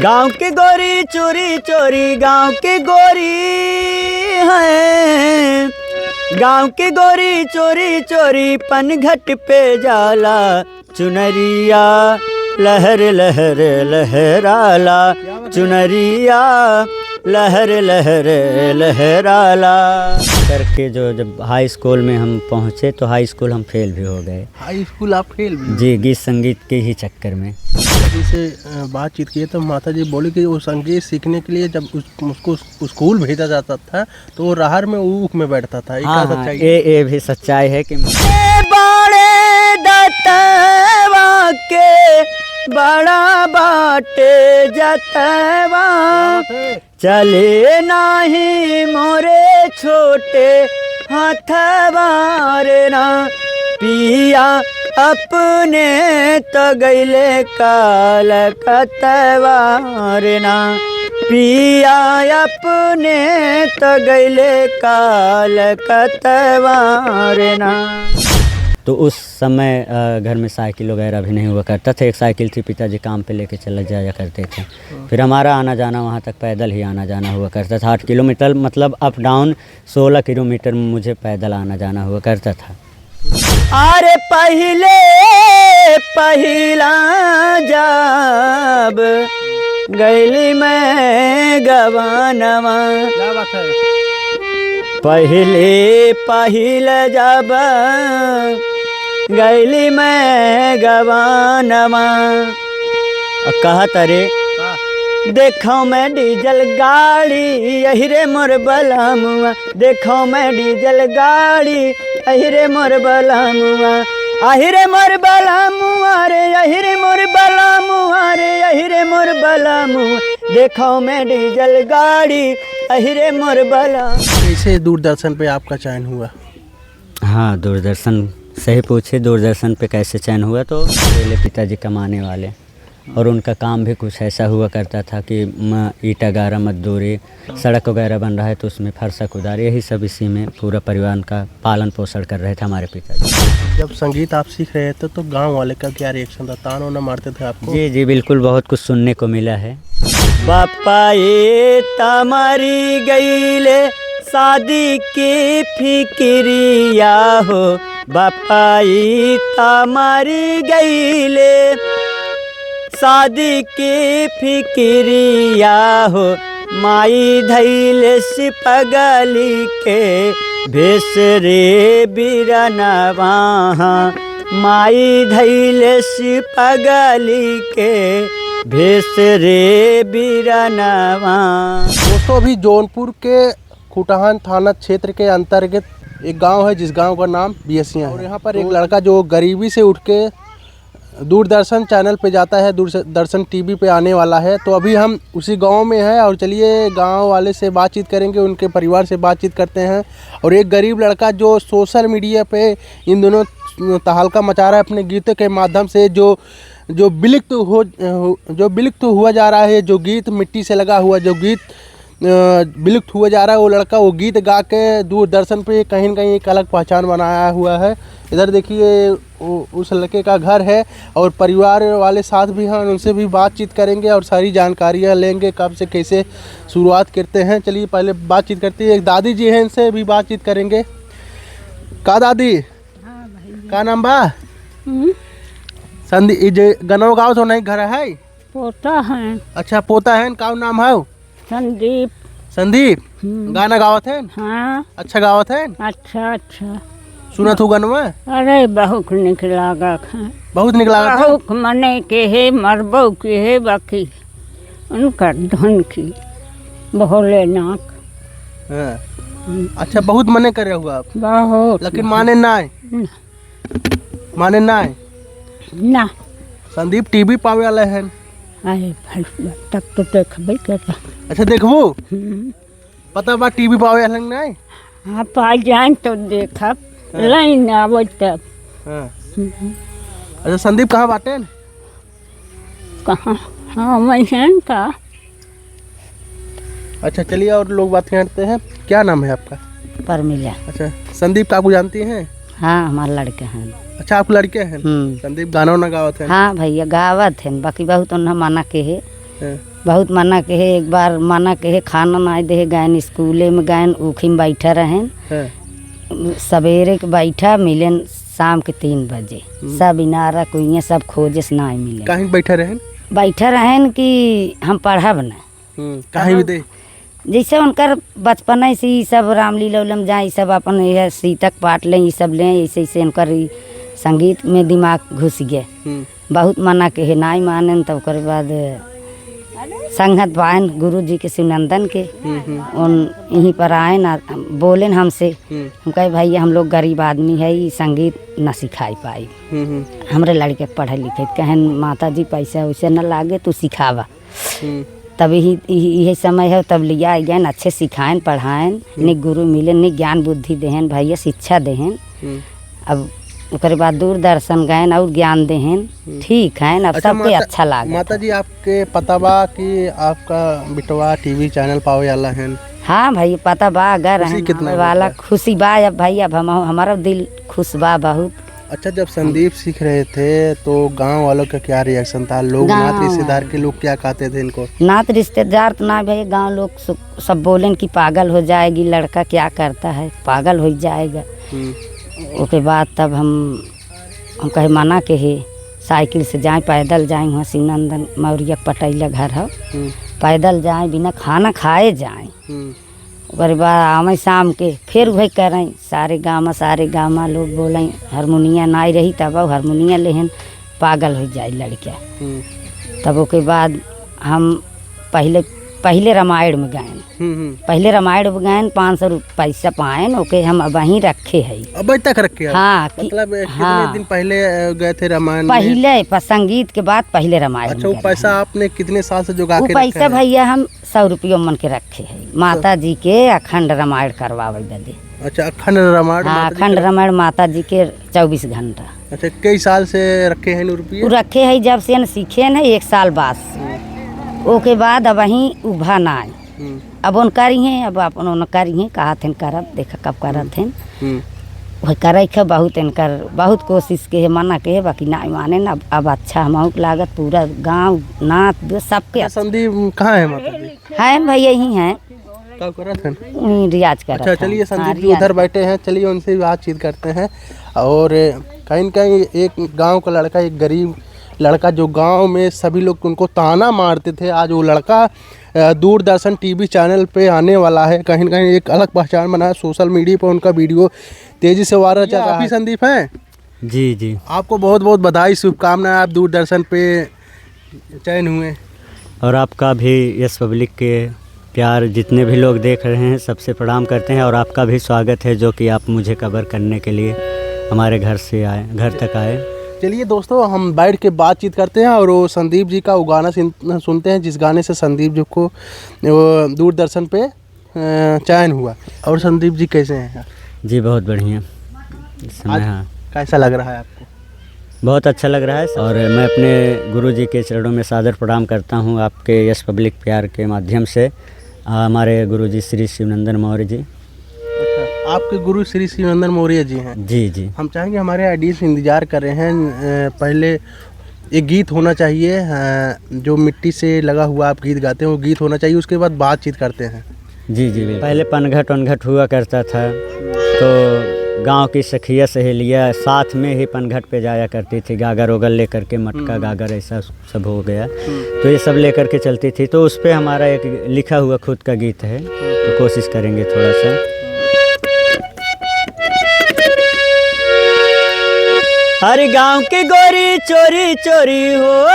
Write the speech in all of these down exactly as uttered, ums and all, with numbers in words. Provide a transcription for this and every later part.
गाँव की गोरी चोरी चोरी, गाँव की गोरी है, गाँव की गोरी चोरी चोरी पनघट पे जाला। चुनरिया लहर लहर लहराला, चुनरिया लहर लहर लहराला। करके जो जब हाई स्कूल में हम पहुँचे तो हाई स्कूल हम फेल भी हो गए। हाई स्कूल आप फेल भी हो जी, गए? गीत संगीत के ही चक्कर में। जैसे, अ, बातचीत किए तो माता जी बोली कि वो संगीत सीखने के लिए जब उस, उसको स्कूल भेजा जाता था तो वो रहर में ऊख में बैठता था। ये हाँ, क्या हाँ, सच्चाई है? ये, ये भी सच्चाई है कि ए बड़े दतवा के बड़ा बाटे जतवा। क्या बात है? चले नाही मोरे छोटे हथवा रे ना, पिया अपने त गइले कलकतवा रे ना, पिया अपने त गइले कलकतवा रे ना। तो उस समय, अ, घर में साइकिल वगैरह भी नहीं हुआ करता था। एक साइकिल थी, पिताजी काम पे लेके चला जाया करते थे। फिर हमारा आना जाना वहाँ तक पैदल ही आना जाना हुआ करता था। आठ किलोमीटर, मतलब, अप डाउन सोलह किलोमीटर मुझे पैदल आना जाना हुआ करता था। अरे पहिले पहिला जब गइली मैं गवानवा। क्या बात है? पहिले पहिला जब गइली मैं गवानवा। आ कहत रे, हाँ। देखो मैं डीजल गाड़ी, यही रे मोर बलमुआ। देखो मैं डीजल गाड़ी, अहि रे मोर बलमुआ, अहि रे मोर बलमुआ रे, अहि रे मोर बलमुआ रे, अहि रे मोर बलमुआ। देखो मैं डीजल गाड़ी, अहि रे मोर बलम। कैसे दूरदर्शन पे आपका चयन हुआ? हाँ, दूरदर्शन सही पूछे, दूरदर्शन पे कैसे चयन हुआ, तो पहले पिताजी कमाने वाले, और उनका काम भी कुछ ऐसा हुआ करता था कि म-, ईंटा गारा, मजदूरी, सड़क वगैरह बन रहा है तो उसमें फरसा कुदार, यही सब इसी में पूरा परिवार का पालन पोषण कर रहे थे हमारे पिताजी। जब संगीत आप सीख रहे थे तो गांव वाले का क्या रिएक्शन था? ताना वाना मारते थे आपको? जी, जी, बिल्कुल, बहुत कुछ सुनने को मिला है। बापा ए त मरी गईले, शादी की फिकिरिया हो, बापा ई त मरी गईले, शादी की फिकिरिया हो, माई धैले सि पगली के भेस रे बिरनवा, माई धैले सि पगली के भेस रे बिरनवा। दोस्तों, अभी जौनपुर के खुटहन थाना क्षेत्र के अंतर्गत एक गांव है, जिस गांव का नाम बियसिया है। और यहाँ पर एक लड़का जो गरीबी से उठ के दूरदर्शन चैनल पे जाता है, दूरदर्शन टीवी पे आने वाला है, तो अभी हम उसी गांव में हैं और चलिए गांव वाले से बातचीत करेंगे, उनके परिवार से बातचीत करते हैं। और एक गरीब लड़का जो सोशल मीडिया पे इन दिनों तहलका मचा रहा है अपने गीतों के माध्यम से, जो, जो विलुप्त हो, जो विलुप्त हुआ जा रहा है, जो गीत मिट्टी से लगा हुआ, जो गीत अ, विलुप्त हुआ जा रहा है, वो लड़का वो गीत गा के दूरदर्शन पे कहीं न कहीं एक अलग पहचान बनाया हुआ है। इधर देखिए, वो, उस लड़के का घर है और परिवार वाले साथ भी हैं, उनसे भी बातचीत करेंगे और सारी जानकारियाँ लेंगे, कब से कैसे शुरुआत करते हैं। चलिए, पहले बातचीत करते हैं। एक दादी जी हैं, इनसे भी बातचीत करेंगे। का दादी? हाँ भैया। का नाम बा? हम्म? संदी-, ई जे गनवा गावत हो, नहीं घर है? पोता है। अच्छा, पोता है, का नाम है? संदीप। संदीप, हम्म। गाना गावत हैं? हाँ। अच्छा गावत हैं? अच्छा, अच्छा। सुनत हो गनवा? अरे, बहुत निक लागत है। बहुत निक लागत है? बहुत मने के है, मरबो के है, बाकी उनकर धुन की भोलेनाथ। हाँ। हम्म। अच्छा, बहुत मने करे हुआ आप? बहुत। लेकिन माने ना है? ना। माने ना है? ना। संदीप टीवी पावे वाला है। अरे भाई, तब तो देखबे करता। अच्छा, देखबो? हम्म। पता बा टीवी पावे वाला है ना? आप आ जाएं तो देखब। हाँ। लाइन आवत तब। हाँ। हम्म। अच्छा, संदीप कहाँ बाटे? कहाँ? हाँ, वहीं हैं का? अच्छा, चलिए और लोग बात करते हैं। क्या नाम है आपका? परमिला। अच्छा, संदीप काकू जानती हैं? हाँ, हमारे लड़के हैं। अच्छा, आपके लड़के हैं? हम्म। संदीप गाना वाना गावत हैं? हाँ भैया, गावत हैं, बाकी बहुत उन्हें मना के है। हाँ। बहुत मना कहे, एक बार मना कहे, खाना नाहीं देहे, गएन स्कूले में गएन, ऊखी में बैठा रहेन। हाँ। सबेरे के बैठा, मिलेन शाम के तीन बजे। हम्म। सब इनारा कुइयाँ सब खोजे से नाहीं मिलेन। काहे के बैठा रहेन? बैठा रहेन कि हम पढ़ब ना। हम्म, काहे भी दे? जैसे उनकर बचपन से ई सब रामलीला उलम जाए, ई सब अपन यह सीतक पाठ लें, ई सब लें, ऐसे ऐसे उनकर ई संगीत में दिमाग घुस गए। हम्म। बहुत मना कहे, नाहीं मानेन, तब ओकर बाद संगत पाएन गुरु जी के शिवनंदन के, हम्म, हम्म। उन यहीं पर आएन, बोलेन हमसे। हम्म। हम कहे, "भैया, हम लोग गरीब आदमी है, ई संगीत न सिखाई पाई। हम्म, हम्म। हमरे लड़के के पढ़े लिखे।" कहेन, "माता जी, पैसा वैसा न लागे, तू सिखावा।" हम्म। तब यही, यही, यही समय है, तब लिया गएन, अच्छे सिखाएन, पढ़ाएन, हम्म। निक गुरु मिलेन, निक ज्ञान बुद्धि देहेन, भैया शिक्षा देहेन। हम्म। अब ओकरे बाद दूरदर्शन गएन और ज्ञान देहेन, हम्म। ठीक है, अब अच्छा, सबके माता, अच्छा लागत माता है। जी, आपके पता बा कि आपका बिटवा टीवी चैनल पावे वाला है? हाँ भाई, पता बा, अगर खुशी रहन कितना आवे वाला बा? खुशी बा। अब भाई, अब हम, हमारा दिल खुश बा बहुत। अच्छा, जब संदीप सीख रहे थे तो गांव वालों का क्या रिएक्शन था? लोग, नात गांव रिश्तेदार वाले। के लोग क्या कहते थे इनको? नात रिश्तेदार तो ना भाई, गांव लोग सु-, सब बोलेन कि पागल हो जाएगी, लड़का क्या करता है, पागल हो जाएगा। हम्म। ओके बाद तब हम, हम कहे मना के है, साइकिल से जाए, पैदल जाए, वहाँ शिवनंदन मौर्य पटैला घर है, हम्म। पैदल जाए, बिना खाना खाए जाए। हम्म। ओकरे बाद आवे शाम के, फिर वही करें, सारे गामा, सारे गामा लोग बोलें, हारमोनिया नाई रही, तब हारमोनिया लेहन, पागल हो जाए लड़का। हम्म। तब ओके बाद हम पहले, पहले रामायण में गाएन। हम्म, हम्म। पहले रामायण में गाएन, पाँच सौ रुपये पैसा पाएन, ओके हम अब वहीं रखे हैं। अब तक रखे हैं? हाँ, कि-, मतलब, कितने हाँ। दिन पहले, अ, गए थे रामायण में? पहले, प-, संगीत के बाद पहले रामायण अच्छा, में वो गए पैसा हैं। आपने कितने साल से जुगा वो के रखा पैसा है? भैया, हम सौ रुपयो मन के रखे है, माता जी के अखंड रामायण करवावे बदे। अच्छा, अखंड रामायण हाँ, माता जी अखंड के? रामायण माता जी के चउबीस घंटा। अच्छा, कई साल से रखे हैं रुपये? उ रखे है, जब से न सीखे न, एक साल बाद से। हम्म। ओके बाद अब वहीं उभा ना आए। हम्म। अब उन करी हैं, अब अपन उन करी हैं, कहा थे करब, देखा कब करत हैं। हम्म। वह करे के बहुत इनकर, बहुत कोशिश के है, मना के है, बाकी ना माने ना। अब, अब अच्छा हमहू के लागत, पूरा गाँव, नात, दो, सबके अच्छा, अच्छा। संदीप कहाँ है माता जी? हैं भैया, यहीं हैं। का करत हैं? वहीं रियाज करत अच्छा, हैं। चलिए, हाँ, संदीप जी रियाज। उधर बैठे हैं, चलिए उनसे भी बातचीत करते हैं। और कहीं न कहीं एक गांव का लड़का, एक गरीब लड़का, जो गांव में सभी लोग उनको ताना मारते थे, आज वो लड़का, अ, दूरदर्शन टीवी चैनल पे आने वाला है, कहीं न कहीं एक अलग पहचान बना है। सोशल मीडिया पर उनका वीडियो तेजी से वायरल चल रहा है। आप ही संदीप हैं? जी, जी। आपको बहुत बहुत बधाई, शुभकामनाएं, आप दूरदर्शन पे चयन हुए। और आपका भी यस पब्लिक के प्यार, जितने भी लोग देख रहे हैं, सबसे प्रणाम करते हैं और आपका भी स्वागत है, जो कि आप मुझे कवर करने के लिए हमारे घर से आए, घर तक आए। चलिए दोस्तों, हम बैठ के बातचीत करते हैं और वो संदीप जी का वो गाना सुन-, सुनते हैं, जिस गाने से संदीप जी को वो दूरदर्शन पे अ, चयन हुआ। और संदीप जी कैसे हैं? जी, बहुत बढ़िया। इस समय, आज हाँ। कैसा लग रहा है आपको? बहुत अच्छा लग रहा है और मैं अपने गुरु जी के चरणों में सादर प्रणाम करता हूँ आपके यस पब्लिक प्यार के माध्यम से, अ, हमारे गुरु जी श्री शिवनंदन मौर्य जी। अच्छा, आपके गुरु श्री शिवनंदन मौर्य जी हैं। जी, जी। हम चाहेंगे, हमारे ऑडियंस इंतजार कर रहे हैं, अ, पहले एक गीत होना चाहिए, अ, जो मिट्टी से लगा हुआ आप गीत गाते हैं, वो गीत होना चाहिए, उसके बाद बातचीत करते हैं। जी, जी, बिल्कुल। पहले पनघट वनघट हुआ करता था, तो गांव की सखिया सहेलियां साथ में ही पनघट पे जाया करती थी, गागर ओगर लेकर के, मटका हम्म। गागर ऐसा सब हो गया। हम्म। तो ये सब लेकर के चलती थी, तो उस पे हमारा एक लिखा हुआ खुद का गीत है, हम्म। तो कोशिश करेंगे थोड़ा सा। अरे गांव की गोरी चोरी चोरी हो,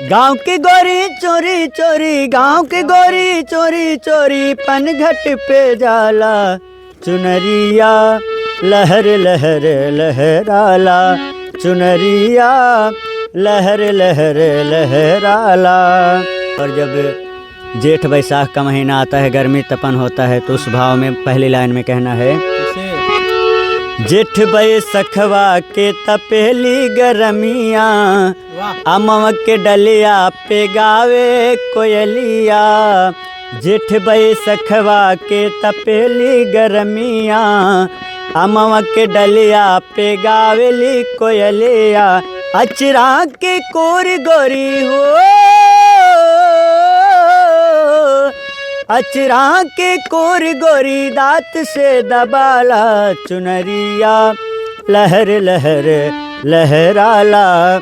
गांव की गोरी चोरी चोरी, गांव की गोरी चोरी चोरी पनघट पे जाला। चुनरिया लहर लहर लहराला, चुनरिया लहर लहर लहराला। और जब जेठ बैसाख का महीना आता है, गर्मी तपन होता है, तो उस भाव में पहली लाइन में कहना है, कैसे? जेठ बैसखवा के तपेली गरमिया, वाह। अमवा के डलिया पे गावे कोयलिया। जेठ बैसखवा के तपेली गरमिया, अमवा के डलिया पे गावेली कोयलिया। अचरा के कोर गोरी हो, अचरा के कोर गोरी दाँत से दबाला, चुनरिया लहर लहर लहराला,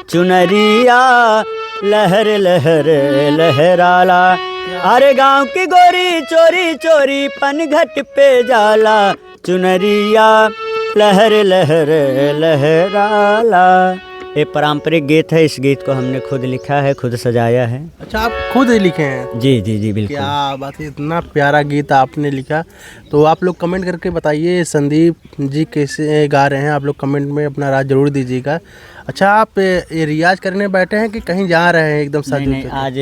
चुनरिया लहर लहर लहराला। अरे गाँव की गोरी चोरी चोरी पनघट पे जाला, चुनरिया लहर लहर लहराला। ये पारंपरिक गीत है, इस गीत को हमने खुद लिखा है, खुद सजाया है। अच्छा, आप खुद ही लिखे हैं? जी, जी, जी, बिल्कुल। क्या बात है, इतना प्यारा गीत आपने लिखा। तो आप लोग comment करके बताइए, संदीप जी कैसे गा रहे हैं, आप लोग comment में अपना राय जरूर दीजिएगा। अच्छा, आप ये रियाज करने बैठे हैं कि कहीं जा रहे हैं एकदम नहीं, सज नहीं, उज के? आज,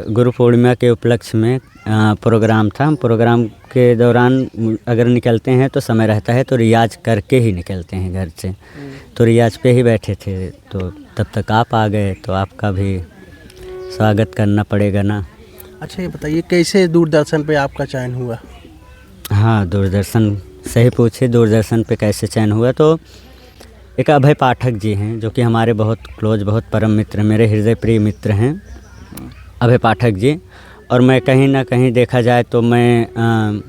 अ, गुरु पूर्णिमा के उपलक्ष्य में, अ, program था। हम program के दौरान अगर निकलते हैं तो समय रहता है तो रियाज करके ही निकलते हैं घर से। हम्म। तो रियाज पे ही बैठे थे, तो तब तक आप आ गए, तो आपका भी स्वागत करना पड़ेगा ना। अच्छा, ये बताइए, कैसे दूरदर्शन पे आपका चयन हुआ? हाँ, दूरदर्शन, सही पूछे, दूरदर्शन पे कैसे चयन हुआ। तो एक अभय पाठक जी हैं, जो कि हमारे बहुत close, बहुत परम मित्र, मेरे हृदय प्रिय मित्र हैं अभय पाठक जी। और मैं कहीं ना कहीं, देखा जाए तो मैं, अ,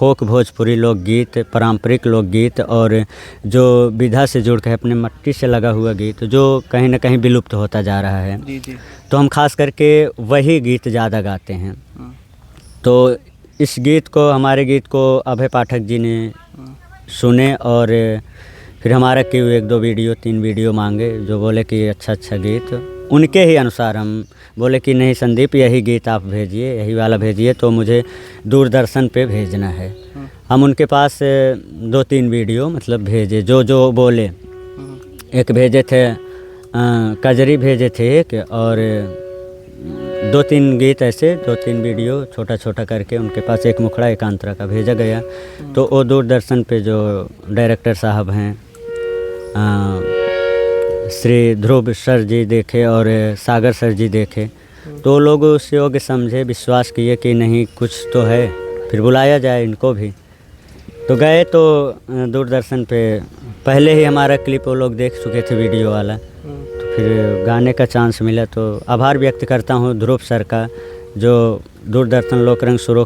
folk भोजपुरी लोकगीत, पारंपरिक लोकगीत और जो विधा से जुड़ के अपने मट्टी से लगा हुआ गीत, जो कहीं ना कहीं विलुप्त होता जा रहा है, जी, जी। तो हम खास करके वही गीत ज़्यादा गाते हैं। हम्म। तो इस गीत को, हमारे गीत को अभय पाठक जी ने हम्म। सुने और फिर हमारा क्यों एक दो video, तीन video मांगे, जो बोले कि अच्छा अच्छा गीत, उनके ही अनुसार हम बोले कि नहीं संदीप, यही गीत आप भेजिए, यही वाला भेजिए, तो मुझे दूरदर्शन पे भेजना है। हम्म। हम उनके पास, अ, दो तीन video मतलब भेजे, जो जो बोले। हम्म। एक भेजे थे, अ, कजरी भेजे थे एक, और दो तीन गीत ऐसे, दो तीन video छोटा छोटा करके उनके पास एक मुखड़ा एक अंतरा का भेजा गया। हम्म। तो वो दूरदर्शन पे जो director साहब हैं, अ, श्री ध्रुव सर जी देखे और सागर सर जी देखे, हम्म। तो लोग उस योग्य समझे, विश्वास किए कि नहीं, कुछ तो है, फिर बुलाया जाए इनको भी। तो गए तो, अ, दूरदर्शन पे पहले ही हमारा clip वो लोग देख चुके थे, video वाला। हम्म। तो फिर गाने का chance मिला, तो आभार व्यक्त करता हूँ ध्रुव सर का, जो दूरदर्शन लोकरंग सुरों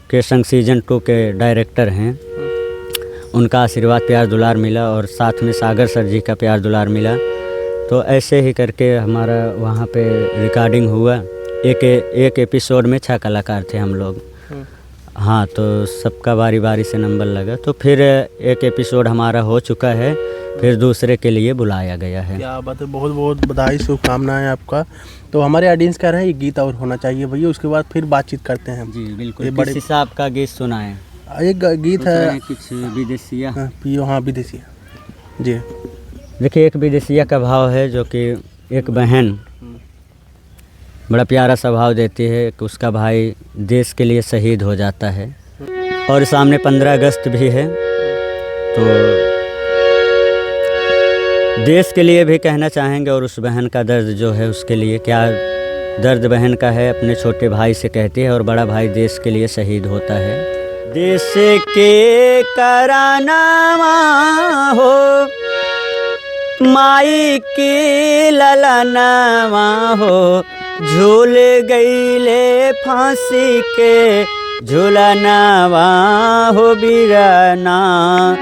के संग season two के director हैं। हम्म। उनका आशीर्वाद, प्यार, दुलार मिला और साथ में सागर सर जी का प्यार, दुलार मिला। तो ऐसे ही करके हमारा वहाँ पे recording हुआ। एक, एक episode में छह कलाकार थे हम लोग। हम्म। हाँ, तो सबका बारी-बारी से number लगा, तो फिर एक episode हमारा हो चुका है, फिर दूसरे के लिए बुलाया गया है। क्या बात है, बहुत-बहुत बधाई, शुभकामनाएं आपका। तो हमारे audience कह रहे हैं, ये गीत और होना चाहिए भैया, उसके बाद फिर बातचीत करते हैं। जी, बिल्कुल। ये किस बड़े हिसाब का गीत सुनाएं? एक ग-, गीत सोच है रहे हैं कुछ विदेशिया। हाँ, पियो, हाँ, विदेशिया। जी। देखिए, एक विदेशिया का भाव है, जो कि एक बहन हम्म। बड़ा प्यारा सा भाव देती है कि उसका भाई देश के लिए शहीद हो जाता है और सामने पन्द्रह अगस्त भी है, तो देश के लिए भी कहना चाहेंगे और उस बहन का दर्द जो है उसके लिए, क्या दर्द बहन का है, अपने छोटे भाई से कहती है और बड़ा भाई देश के लिए शहीद होता है। देश के करानावा हो, माई के ललनावा हो, झूल गईले फांसी के झूलनावा हो बिरना,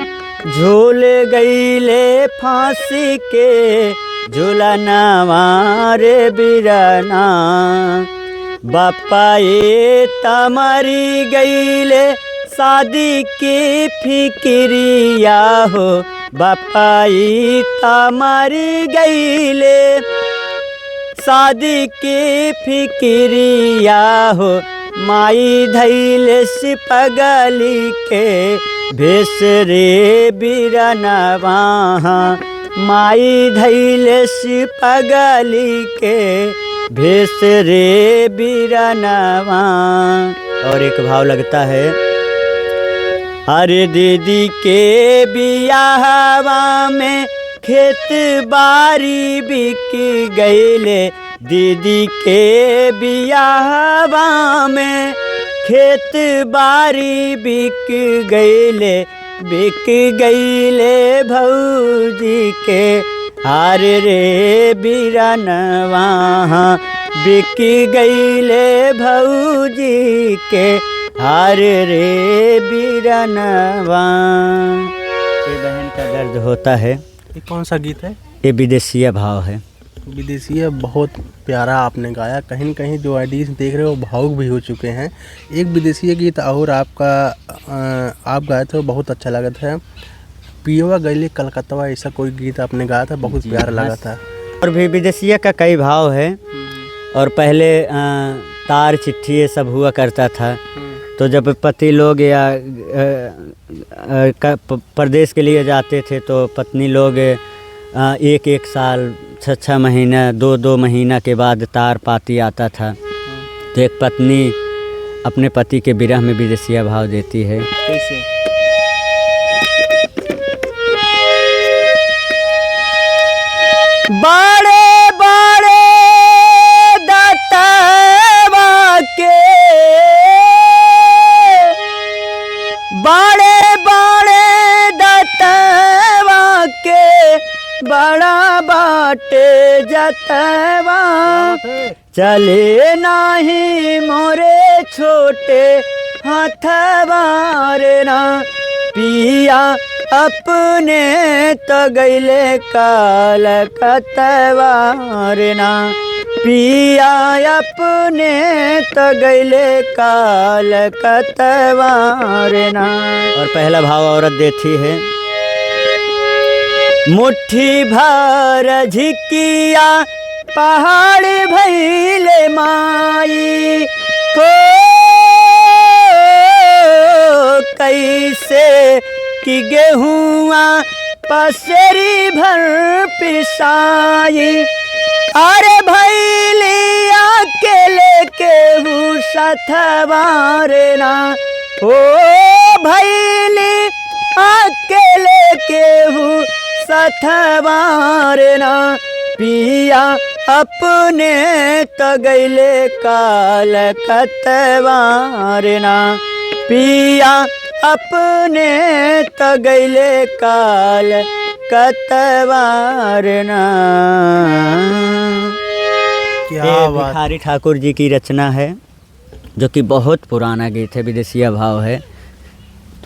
झूल गईले फांसी के झूलनावा रे बिरना। बापा ए त मरी गईले शादी की फिकिरिया हो, बापा ई त मरी गईले शादी की फिकिरिया हो, माई धैले से पगली के भेस रे बिरनवा, माई धैले से पगली के भेस रे बिरनवा। और एक भाव लगता है, अरे दीदी के बियाहवा में खेत बारी बिक गईले, दीदी के बियाहवा में खेत बारी बिक गईले, बिक गईले भौजी के हार रे बिरनवा, बिक गईले भौजी के हार रे बिरनवा। ये बहन का दर्द होता है। ये कौन सा गीत है? ये विदेशिया भाव है। विदेशिया बहुत प्यारा आपने गाया। कहीं न कहीं जो audience देख रहे हो, भावुक भी हो चुके हैं। एक विदेशिया गीत और आपका, अ, आप गाए थे, वो बहुत अच्छा लगा था। पियवा गइले कलकत्तवा, ऐसा कोई गीत आपने गाया था, बहुत जी, प्यारा हाँ। लगा था। और भी विदेशिया का कई भाव है। हम्म। और पहले, अ, तार, चिट्ठी, ये सब हुआ करता था। हम्म। तो जब पति लोग या, अ, अ, क-, प-, परदेस के लिए जाते थे, तो पत्नी लोग, अ, एक एक साल, छः छः महीना, दो दो महीना के बाद तार पाती आता था। हम्म। तो एक पत्नी अपने पति के विरह में विदेशिया भाव देती है। कैसे? बड़े बड़े दतवा के, बड़े बड़े दतवा के, बड़ा बाटे जतवा। चले नाही मोरे छोटे हथवा रे ना, पिया अपने त गइले कलकत्तवा रे ना, पिया अपने त गइले कलकत्तवा रे ना। और पहला भाव औरत देती है। मुट्ठी भर झिकिया पहाड़ भइले माई, हो कैसे कि गेहुआ पसेरी भर पिसाई। अरे भइली अकेले केहू सथवा रे ना, ओ भइली अकेले केहू सथवा रे ना, पिया अपने त गइले कलकत्तवा रे ना, पिया अपने त गइले कलकत्तवा रे ना। क्या ये बात। भिखारी ठाकुर जी की रचना है। जो कि बहुत पुराना गीत है, विदेशिया भाव है।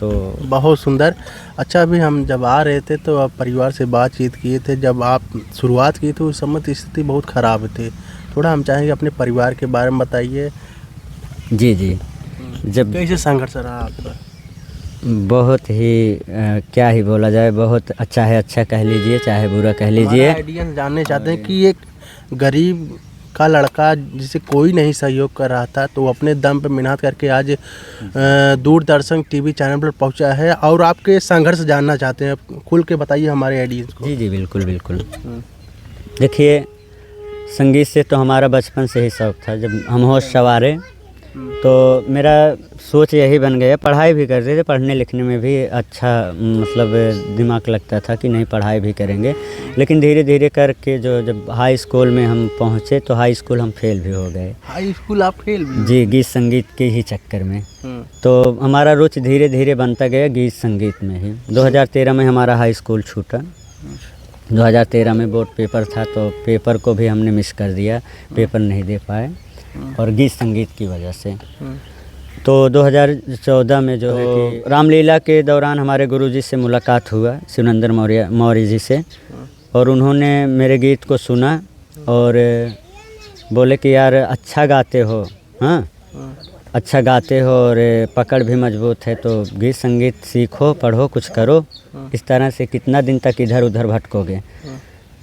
तो बहुत सुंदर। अच्छा, अभी हम जब आ रहे थे तो आप परिवार से बातचीत किए थे, जब आप शुरुआत किए थे उस समय तो स्थिति बहुत ख़राब थी। थोड़ा हम चाहेंगे अपने परिवार के बारे में बताइए। जी, जी। हम्म। जब कैसे संघर्ष रहा आपका? बहुत ही, अ, क्या ही बोला जाए, बहुत अच्छा है, अच्छा कह लीजिए, चाहे बुरा कह लीजिए। हमारे audience जानने चाहते हैं कि एक गरीब का लड़का जिसे कोई नहीं सहयोग कर रहा था, तो वो अपने दम पे मेहनत करके आज, अ, दूरदर्शन टीवी चैनल पर पहुंचा है और आपके संघर्ष जानना चाहते हैं। खुल के बताइए हमारे audience को। जी, जी, बिल्कुल, बिल्कुल। हम्म। देखिए, संगीत से तो हमारा बचपन से ही शौक था। जब हम होश संवारे, हम्म। तो मेरा सोच यही बन गया, पढ़ाई भी करते थे, पढ़ने लिखने में भी अच्छा, मतलब, दिमाग लगता था कि नहीं, पढ़ाई भी करेंगे। लेकिन धीरे धीरे करके जो, जब हाई स्कूल में हम पहुँचे, तो हाई स्कूल हम फेल भी हो गए। हाई स्कूल आप फेल भी हुए? जी, गीत संगीत के ही चक्कर में। हम्म। तो हमारा रुचि धीरे धीरे बनता गया गीत संगीत में ही। दो हज़ार तेरह में हमारा हाई स्कूल छूटा। हम्म। दो हज़ार तेरह में बोर्ड पेपर था, तो पेपर को भी हमने मिस कर दिया, हम्म। पेपर नहीं दे पाए। हम्म। और गीत संगीत की वजह से। हम्म। तो दो हज़ार चौदह में जो है तो कि रामलीला के दौरान हमारे गुरुजी से मुलाकात हुआ, शिवनंदन मौर्य, मौर्य जी से। हम्म। और उन्होंने मेरे गीत को सुना और बोले कि, "यार, अच्छा गाते हो, हाँ, हम्म। अच्छा गाते हो और पकड़ भी मजबूत है, तो गीत संगीत सीखो, पढ़ो, कुछ करो। हम्म। इस तरह से कितना दिन तक इधर उधर भटकोगे?" हम्म।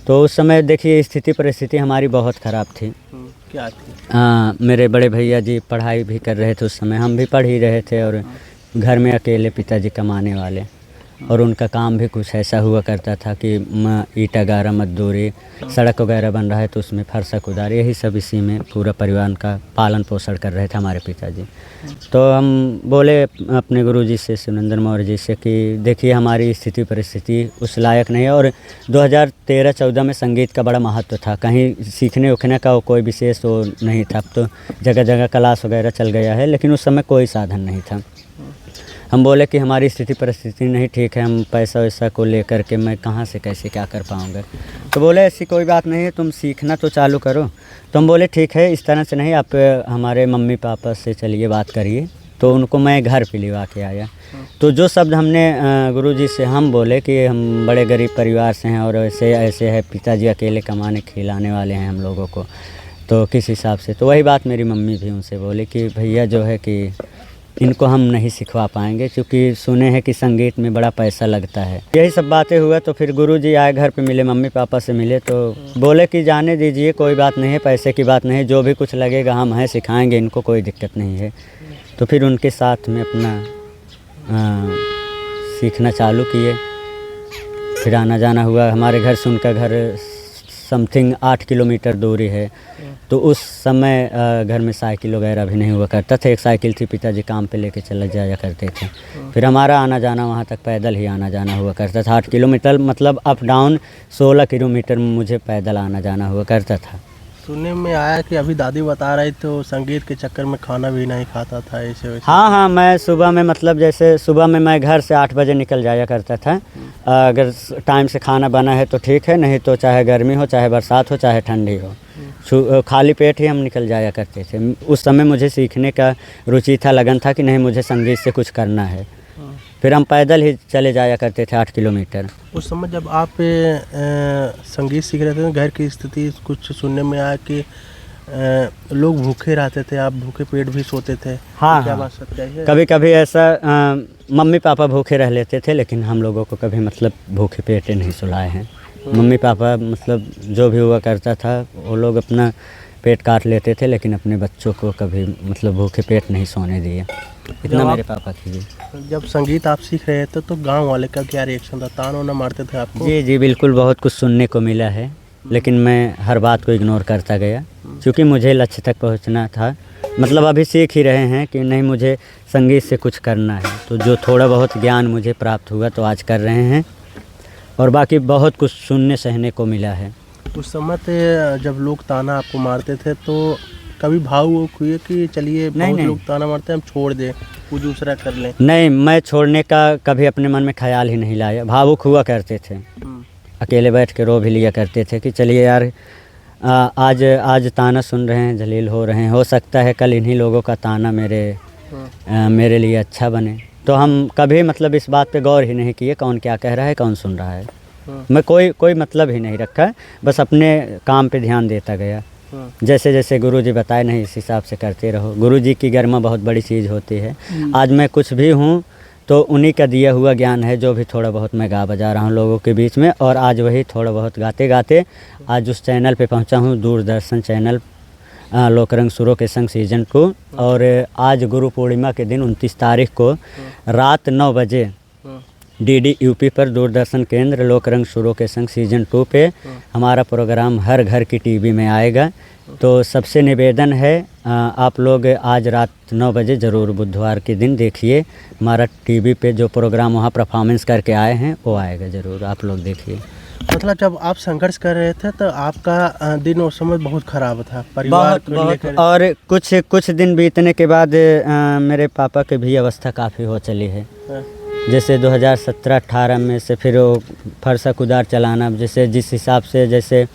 तो उस समय देखिए, स्थिति परिस्थिति हमारी बहुत ख़राब थी। हम्म, क्या थी? हाँ, मेरे बड़े भैया जी पढ़ाई भी कर रहे थे उस समय, हम भी पढ़ ही रहे थे और हम्म। घर में अकेले पिताजी कमाने वाले। हम्म। और उनका काम भी कुछ ऐसा हुआ करता था कि म-, ईंटा गारा, मजदूरी, हम्म। सड़क वगैरह बन रहा है तो उसमें फरसा कुदार, यही सब इसी में पूरा परिवार का पालन पोषण कर रहे थे हमारे पिताजी। हम्म। तो हम बोले अपने गुरुजी से, शिवनंदन मौर्य जी से, कि देखिए, हमारी स्थिति परिस्थिति उस लायक नहीं है और दो हज़ार तेरह चौदह में संगीत का बड़ा महत्व था, कहीं सीखने उखने का कोई विशेष वो नहीं था। अब तो जगह जगह क्लास वगैरह चल गया है, लेकिन उस समय कोई साधन नहीं था। हम बोले कि हमारी स्थिति परिस्थिति नहीं ठीक है, हम पैसा वैसा को लेकर के मैं कहाँ से कैसे क्या कर पाऊँगा। तो बोले, "ऐसी कोई बात नहीं है, तुम सीखना तो चालू करो।" तो हम बोले, "ठीक है, इस तरह से नहीं, आप हमारे मम्मी पापा से चलिए, बात करिए।" तो उनको मैं घर पे लिवा के आया। तो जो शब्द हमने, अ, गुरुजी से हम बोले कि हम बड़े गरीब परिवार से हैं और ऐसे, ऐसे है, पिताजी अकेले कमाने खिलाने वाले हैं हम लोगों को, तो किस हिसाब से? तो वही बात मेरी मम्मी भी उनसे बोली कि भैया जो है कि इनको हम नहीं सिखवा पाएंगे, क्योंकि सुने हैं कि संगीत में बड़ा पैसा लगता है। यही सब बातें हुआ, तो फिर गुरुजी आए, घर पे मिले, मम्मी पापा से मिले, तो बोले कि जाने दीजिए, कोई बात नहीं है, पैसे की बात नहीं, जो भी कुछ लगेगा हम हैं, सिखाएंगे इनको, कोई दिक्कत नहीं है। तो फिर उनके साथ में अपना, अ, सीखना चालू किए। फिर आना जाना हुआ। हमारे घर से उनका घर समथिंग आठ किलोमीटर दूरी है। तो उस समय, अ, घर में साइकिल वगैरह भी नहीं हुआ करता था। एक साइकिल थी, पिताजी काम पे लेके चला जाया करते थे। फिर हमारा आना जाना वहाँ तक पैदल ही आना जाना हुआ करता था। आठ किलोमीटर मतलब अप डाउन सोलह किलोमीटर मुझे पैदल आना जाना हुआ करता था। सुनने में आया कि अभी दादी बता रही तो संगीत के चक्कर में खाना भी नहीं खाता था, ऐसे वैसे। हाँ, हाँ, मैं सुबह में, मतलब, जैसे सुबह में मैं घर से आठ बजे निकल जाया करता था। अगर स-, टाइम से खाना बना है तो ठीक है, नहीं तो चाहे गर्मी हो, चाहे बरसात हो, चाहे ठंडी हो, छु-, अ, खाली पेट ही हम निकल जाया करते थे। उस समय मुझे सीखने का रुचि था, लगन था कि नहीं, मुझे संगीत से कुछ करना है। फिर हम पैदल ही चले जाया करते थे आठ किलोमीटर। उस समय जब आप, अ, संगीत सीख रहे थे, घर की स्थिति कुछ सुनने में आया कि, अ, लोग भूखे रहते थे, आप भूखे पेट भी सोते थे। हाँ, क्या हाँ। बात सच्चाई है? कभी-कभी ऐसा, अ, मम्मी पापा भूखे रह लेते थे, लेकिन हम लोगों को कभी, मतलब, भूखे पेटे नहीं सुलाए हैं। मम्मी पापा, मतलब, जो भी हुआ करता था, वो लोग अपना पेट काट लेते थे, लेकिन अपने बच्चों को कभी, मतलब, भूखे पेट नहीं सोने दिए। इतना जब आप मेरे पापा की जी। जब संगीत आप सीख रहे थे, तो गाँव वाले का क्या रिएक्शन था? ताना वाना मारते थे आपको? जी, जी, बिल्कुल, बहुत कुछ सुनने को मिला है, लेकिन मैं हर बात को इग्नोर करता गया, क्योंकि मुझे लक्ष्य तक पहुंचना था। मतलब, अभी सीख ही रहे हैं कि नहीं, मुझे संगीत से कुछ करना है। तो जो थोड़ा बहुत ज्ञान मुझे प्राप्त हुआ, तो आज कर रहे हैं, और बाकी बहुत कुछ सुनने सहने को मिला है। उस समय ते जब लोग ताना आपको मारते थे, तो कभी भावुक हुए कि चलिए, नहीं, बहुत नहीं। लोग ताना मारते हैं, हम छोड़ दें, कुछ दूसरा कर लें? नहीं, मैं छोड़ने का कभी अपने मन में ख्याल ही नहीं लाया। भावुक हुआ करते थे, हम्म। अकेले बैठ के रो भी लिया करते थे कि चलिए यार, आ, आज, आज ताना सुन रहे हैं, जलील हो रहे हैं, हो सकता है कल इन्हीं लोगों का ताना मेरे, हम्म। आ, मेरे लिए अच्छा बने। तो हम कभी, मतलब, इस बात पे गौर ही नहीं किए कौन क्या कह रहा है, कौन सुन रहा है। हम्म। मैं कोई, कोई मतलब ही नहीं रखा, बस अपने काम पे ध्यान देता गया। हम्म। जैसे जैसे गुरुजी बताए, नहीं, इस हिसाब से करते रहो। गुरुजी की गरिमा बहुत बड़ी चीज़ होती है। हम्म। आज मैं कुछ भी हूँ, तो उन्हीं का दिया हुआ ज्ञान है, जो भी थोड़ा बहुत मैं गा बजा रहा हूँ लोगों के बीच में। और आज वही थोड़ा बहुत गाते गाते आज उस चैनल पे पहुँचा हूँ, दूरदर्शन चैनल, अ, लोकरंग सुरों के संग सीजन टू। और आज गुरु पूर्णिमा के दिन उनतीस तारीख को रात नौ बजे हम्म। डीडी यूपी पर दूरदर्शन केंद्र लोकरंग सुरों के संग सीजन टू पे हम्म। हमारा प्रोग्राम हर घर की टीवी में आएगा। तो सबसे निवेदन है, अ, आप लोग आज रात नौ बजे ज़रूर बुधवार के दिन देखिए, हमारा टीवी पे जो प्रोग्राम वहाँ परफॉर्मेंस करके आए हैं, वो आएगा ज़रूर, आप लोग देखिए। मतलब, जब आप संघर्ष कर रहे थे, तो आपका, अ, दिन उस समय बहुत खराब था, परिवार बहुत, को बहुत। लेकर। और कुछ, कुछ दिन बीतने के बाद, अ, मेरे पापा की भी अवस्था काफ़ी हो चली है। हाँ। जैसे दो हज़ार सत्रह अठारह में से फिर वो फरसा कुदार चलाना, जैसे जिस हिसाब से, जैसे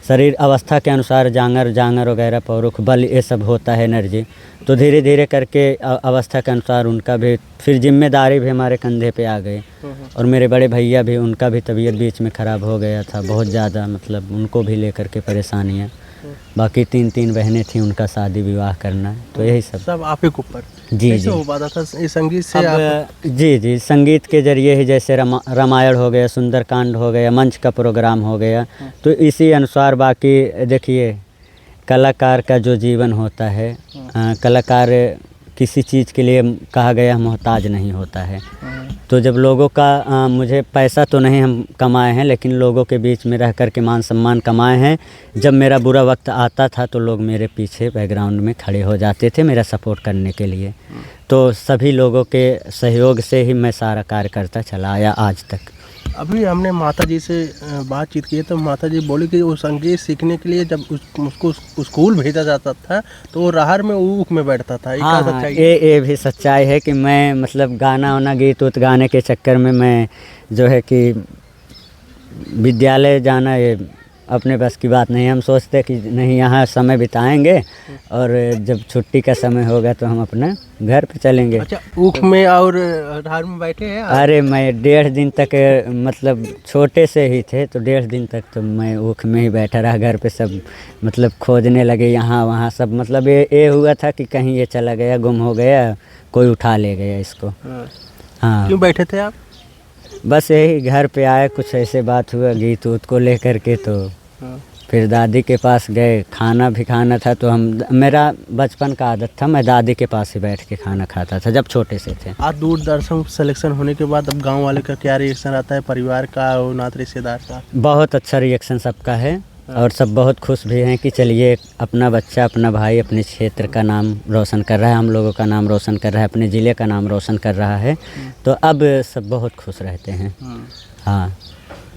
शरीर अवस्था के अनुसार जांगर, जांगर वगैरह, पौरुख, बल, ये सब होता है एनर्जी। तो धीरे धीरे करके अ-, अवस्था के अनुसार उनका भी फिर जिम्मेदारी भी हमारे कंधे पे आ गई। हम्म, हम्म। और मेरे बड़े भैया भी, उनका भी तबीयत बीच में ख़राब हो गया था बहुत ज़्यादा, मतलब, उनको भी लेकर के परेशानियाँ। हम्म। बाकी तीन, तीन बहनें थीं, उनका शादी विवाह करना, तो हम्म। यही सब। सब आप ही के ऊपर? जी, कैसे जी। हो पाता था ये संगीत से अब, आप? जी, जी, संगीत के जरिए ही, जैसे रमा-, रामायण हो गया, सुंदरकांड हो गया, मंच का प्रोग्राम हो गया, हम्म। तो इसी अनुसार बाकी देखिए, कलाकार का जो जीवन होता है, हम्म। अ, कलाकार किसी चीज़ के लिए, कहा गया, मोहताज नहीं होता है। हम्म। तो जब लोगों का, अ, मुझे पैसा तो नहीं हम कमाए हैं, लेकिन लोगों के बीच में रह कर के मान सम्मान कमाए हैं। जब मेरा बुरा वक्त आता था, तो लोग मेरे पीछे बैकग्राउंड में खड़े हो जाते थे मेरा सपोर्ट करने के लिए। हम्म। तो सभी लोगों के सहयोग से ही मैं सारा कार्य करता चला आया आज तक। अभी हमने माता जी से, अ, बातचीत की, तो माता जी बोली कि वो संगीत सीखने के लिए जब उस-, उसको उस-, स्कूल भेजा जाता था, तो वो रहर में ऊख में बैठता था। ये हाँ, का हाँ, सच्चाई है? ये, ये भी सच्चाई है कि मैं, मतलब, गाना वाना, गीत उत गाने के चक्कर में मैं, जो है कि, विद्यालय जाना, ये अपने बस की बात नहीं। हम सोचते कि नहीं, यहाँ समय बिताएंगे और जब छुट्टी का समय होगा तो हम अपना घर पे चलेंगे। अच्छा, ऊख में और रहर में बैठे हैं आप? अरे, मैं डेढ़ दिन तक, मतलब, छोटे से ही थे तो डेढ़ दिन तक तो मैं ऊख में ही बैठा रहा। घर पे सब, मतलब, खोजने लगे यहाँ वहाँ सब। मतलब, ये, ये हुआ था कि कहीं ये चला गया, गुम हो गया, कोई उठा ले गया इसको। हाँ। हाँ। क्यों बैठे थे आप? बस यही घर पे आए, कुछ ऐसे बात हुआ गीत उत को लेकर के, तो हाँ। फिर दादी के पास गए, खाना भी खाना था, तो हम, मेरा बचपन का आदत था, मैं दादी के पास ही बैठ के खाना खाता था जब छोटे से थे। आज दूरदर्शन selection होने के बाद अब गांव वाले का क्या reaction रहता है, परिवार का और नात रिश्तेदार का? बहुत अच्छा reaction सबका है। हाँ। और सब बहुत खुश भी हैं कि चलिए, अपना बच्चा, अपना भाई अपने क्षेत्र का नाम रोशन कर रहा है, हम लोगों का नाम रोशन कर रहा है, अपने ज़िले का नाम रोशन कर रहा है। हम्म। तो अब सब बहुत खुश रहते हैं। हम्म। हाँ।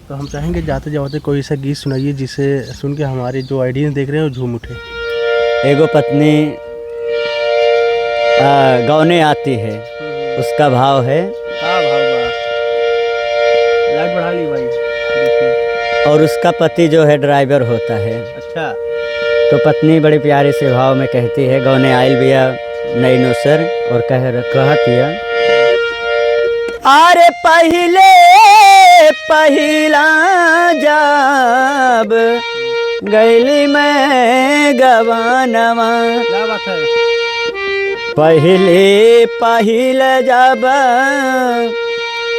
तो हम चाहेंगे जाते जाते कोई ऐसा गीत सुनाइए जिसे सुन के हमारे जो audience देख रहे हैं वो झूम उठे। एगो पत्नी, आ, गौने आती है, हम्म। उसका भाव है। का भाव बा? Light बढ़ा ली भाई, देखिए। और उसका पति जो है driver होता है। अच्छा। तो पत्नी बड़ी प्यारे से भाव में कहती है, गौने आइल बिया नई नौसर, और कह, कहत हिया, अरे पहिले पहिला जब गइली मैं गवानवा। क्या बात है? पहिले पहिल जब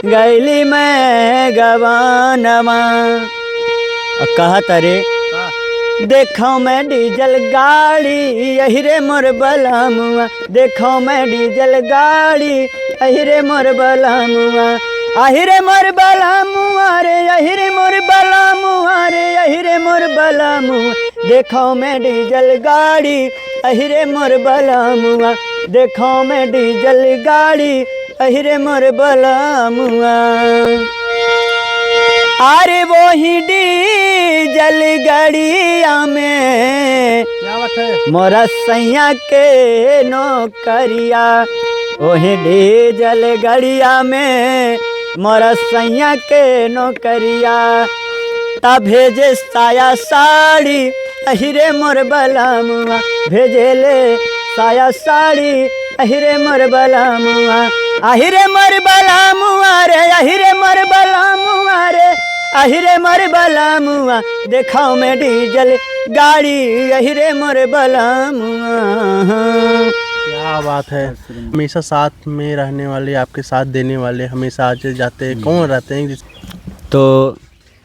गइली मैं गवानवा। आ कहत रे, हाँ। देखो मैं डीजल गाड़ी, यही रे मोर बलमुआ। देखो मैं डीजल गाड़ी, अहि रे मोर बलमुआ, अहि रे मोर बलमुआ रे, अहि रे मोर बलमुआ रे, अहि रे मोर बलमुआ। देखो मैं डीजल गाड़ी, अहि रे मोर बलमुआ। देखो मैं डीजल गाड़ी, अहि रे मोर बलमुआ। अरे वही डीजल गड़िया में क्या बात है? मोरा सैया के नौकरिया। ओही डीजल गड़िया में मोरा सैया के नौकरिया। ता भेजे साया साड़ी, अहि रे मोर बलमुआ। भेजे ले साया साड़ी, अहि रे मोर बलमुआ। अहि रे मोर बलमुआ रे, अहि रे मोर बलमुआ रे, अहि रे मोर बलमुआ। देखो मैं डीजल गाड़ी, अहि रे मोर बलमुआ। क्या बात है। हमेशा साथ में रहने वाले, आपके साथ देने वाले, हमेशा आते जाते, हम्म। कौन रहते हैं जिस- तो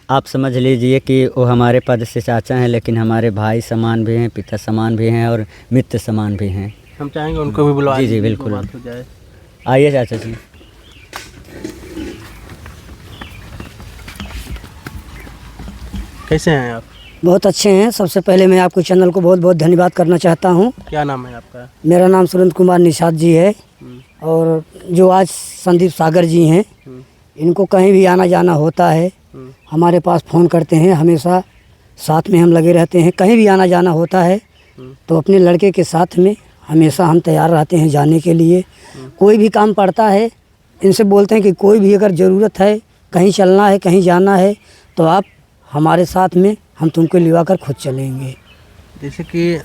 आप समझ लीजिए कि वो हमारे पद से चाचा हैं, लेकिन हमारे भाई समान भी हैं, पिता समान भी हैं और मित्र समान भी हैं। हम चाहेंगे उनको भी बुलवा जी, जी, लीजिए, बिल्कुल। बात हो जाए। आइए चाचा जी। कैसे हैं आप? बहुत अच्छे हैं। सबसे पहले मैं आपको channel को बहुत बहुत धन्यवाद करना चाहता हूँ। क्या नाम है आपका? मेरा नाम सुरेंद्र कुमार निषाद जी है। हम्म। और जो आज संदीप सागर जी हैं, हम्म। इनको कहीं भी आना जाना होता है, हम्म। हमारे पास phone करते हैं, हमेशा साथ में हम लगे रहते हैं। कहीं भी आना जाना होता है, हम्म। तो अपने लड़के के साथ में हमेशा हम तैयार रहते हैं जाने के लिए। हम्म। कोई भी काम पड़ता है, इनसे बोलते हैं कि कोई भी अगर ज़रूरत है, कहीं चलना है, कहीं जाना है, तो आप हमारे साथ में, हम तुमको लिवा कर खुद चलेंगे। जैसे कि, अ,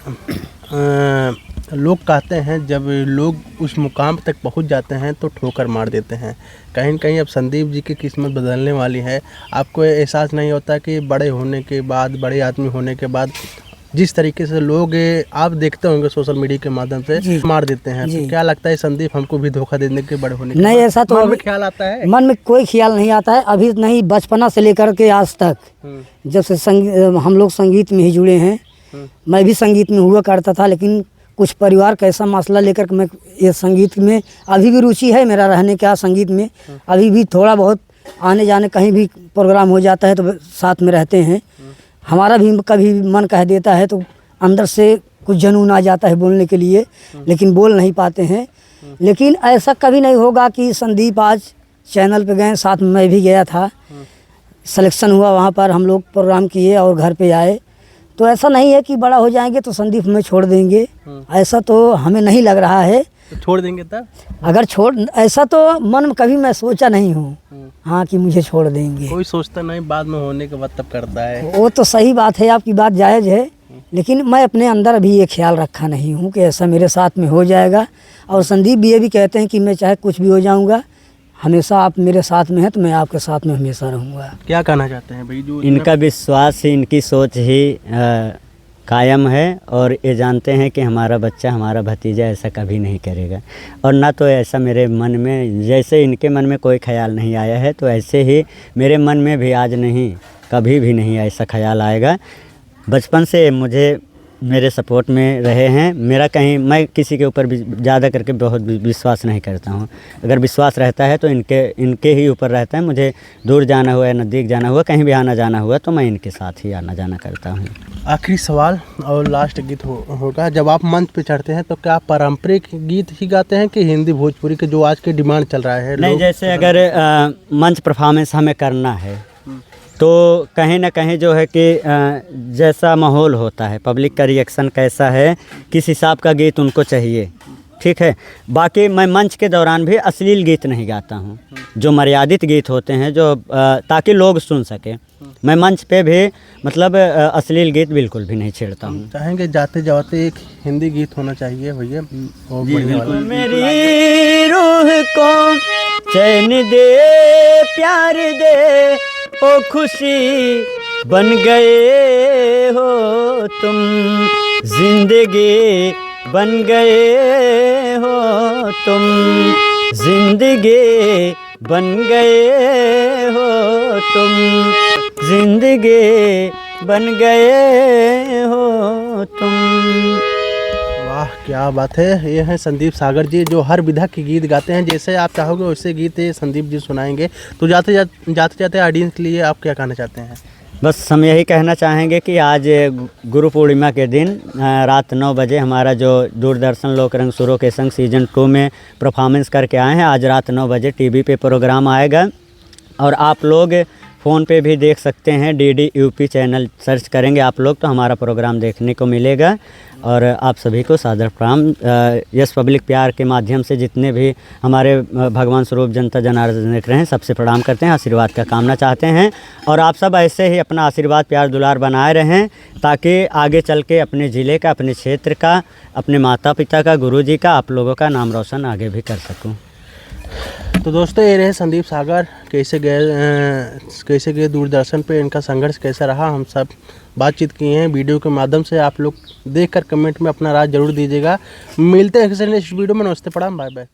लोग कहते हैं, जब लोग उस मुकाम तक पहुंच जाते हैं, तो ठोकर मार देते हैं। कहीं न कहीं अब संदीप जी की किस्मत बदलने वाली है। आपको एहसास नहीं होता कि बड़े होने के बाद, बड़े आदमी होने के बाद, जिस तरीके से लोग, आप देखते होंगे social media के माध्यम से, जी। मार देते हैं, जी। तो क्या लगता है, संदीप हमको भी धोखा दे देंगे बड़े होने के बाद? नहीं, ऐसा तो मन में अभी ख्याल आता है? मन में कोई ख्याल नहीं आता है। अभी नहीं, बचपना से लेकर के आज तक, हम्म। जब से संग-, हम लोग संगीत में ही जुड़े हैं, हम्म। मैं भी संगीत में हुआ करता था, लेकिन कुछ परिवार का ऐसा मसला लेकर के मैं ये संगीत में अभी भी रुचि है मेरा रहने का, संगीत में। हम्म। अभी भी थोड़ा बहुत आने जाने कहीं भी program हो जाता है तो साथ में रहते हैं। हम्म। हमारा भी कभी मन कह देता है तो अंदर से कुछ जुनून आ जाता है बोलने के लिए, हम्म। लेकिन बोल नहीं पाते हैं। हम्म। लेकिन ऐसा कभी नहीं होगा कि संदीप आज channel पे गए, साथ में मैं भी गया था। हम्म। सिलेक्शन हुआ, वहाँ पर हम लोग प्रोग्राम किए और घर पे आए। तो ऐसा नहीं है कि बड़ा हो जाएंगे तो संदीप हमें छोड़ देंगे, हम्म। ऐसा तो हमें नहीं लग रहा है। तो छोड़ देंगे तब? अगर छोड़, ऐसा तो मन में कभी मैं सोचा नहीं हूँ, हम्म। हाँ, कि मुझे छोड़ देंगे। कोई सोचता नहीं, बाद में होने के बाद तब करता है। वो तो सही बात है, आपकी बात जायज़ है, हम्म। लेकिन मैं अपने अंदर अभी ये ख्याल रखा नहीं हूँ कि ऐसा मेरे साथ में हो जाएगा। और संदीप भी ये भी कहते हैं कि मैं चाहे कुछ भी हो जाऊँगा, हमेशा आप मेरे साथ में हैं, तो मैं आपके साथ में हमेशा रहूँगा। क्या कहना चाहते हैं भाई, जो इतना इनका विश्वास ही, इनकी सोच ही, अ, कायम है और ये जानते हैं कि हमारा बच्चा, हमारा भतीजा ऐसा कभी नहीं करेगा। और ना तो ऐसा मेरे मन में, जैसे इनके मन में कोई ख्याल नहीं आया है, तो ऐसे ही मेरे मन में भी आज नहीं, कभी भी नहीं ऐसा ख्याल आएगा। बचपन से मुझे मेरे सपोर्ट में रहे हैं। मेरा कहीं, मैं किसी के ऊपर भी ज़्यादा करके बहुत वि-, विश्वास नहीं करता हूँ। अगर विश्वास रहता है तो इनके, इनके ही ऊपर रहता है। मुझे दूर जाना हुआ या नज़दीक जाना हुआ, कहीं भी आना जाना हुआ तो मैं इनके साथ ही आना जाना करता हूँ। आखिरी सवाल और लास्ट गीत हो, होगा, जब आप मंच पे चढ़ते हैं तो क्या पारंपरिक गीत ही गाते हैं कि हिंदी भोजपुरी के जो आज के डिमांड चल रहा है नहीं, लोग जैसे अगर, अ, मंच परफॉर्मेंस हमें करना है हम्म। तो कहीं ना कहीं जो है कि, अ, जैसा माहौल होता है, पब्लिक का रिएक्शन कैसा है, किस हिसाब का गीत उनको चाहिए, ठीक है। बाकी मैं मंच के दौरान भी अश्लील गीत नहीं गाता हूँ, हम्म। जो मर्यादित गीत होते हैं, जो, अ, ताकि लोग सुन सकें। हम्म। मैं मंच पे भी, मतलब, अ, अश्लील गीत बिल्कुल भी नहीं छेड़ता हम हूँ। चाहेंगे जाते जाते एक हिंदी गीत होना चाहिए भैया, वो जी, बढ़िया वाला। बिल्कुल। मेरी रूह को चैन दे, प्यार दे, ओ खुशी बन गए हो तुम, जिंदगी बन गए हो तुम, जिंदगी बन गए हो तुम, जिंदगी बन गए हो तुम। वाह, क्या बात है। ये हैं संदीप सागर जी, जो हर विधा के गीत गाते हैं। जैसे आप चाहोगे वैसे गीत ये संदीप जी सुनाएंगे। तो जाते जात-, जाते जाते ऑडियंस के लिए आप क्या कहना चाहते हैं? बस हम यही कहना चाहेंगे कि आज गु-, गुरु पूर्णिमा के दिन, अ, रात नौ बजे हमारा जो दूरदर्शन लोक रंग सुरों के संग सीजन टू में परफॉर्मेंस करके आए हैं, आज रात नौ बजे टीवी पे प्रोग्राम आएगा। और आप लोग फ़ोन पे भी देख सकते हैं, डीडी यूपी चैनल सर्च करेंगे आप लोग तो हमारा प्रोग्राम देखने को मिलेगा। और आप सभी को सादर प्रणाम। अ, यस पब्लिक पीआर के माध्यम से जितने भी हमारे, अ, भगवान स्वरूप जनता जनार्दन देख रहे हैं, सबसे प्रणाम करते हैं, आशीर्वाद का कामना चाहते हैं। और आप सब ऐसे ही अपना आशीर्वाद, प्यार, दुलार बनाए रहें, ताकि आगे चल के अपने ज़िले का, अपने क्षेत्र का, अपने माता पिता का, गुरु जी का, आप लोगों का नाम रोशन आगे भी कर सकूं। तो दोस्तों, ये रहे संदीप सागर, कैसे गए, अ, कैसे गए दूरदर्शन पे, इनका संघर्ष कैसा रहा, हम सब बातचीत किए हैं। वीडियो के माध्यम से आप लोग देखकर कमेंट में अपना राय जरूर दीजिएगा। मिलते हैं किसी नेक्स्ट वीडियो में। नमस्ते, प्रणाम, बाय बाय।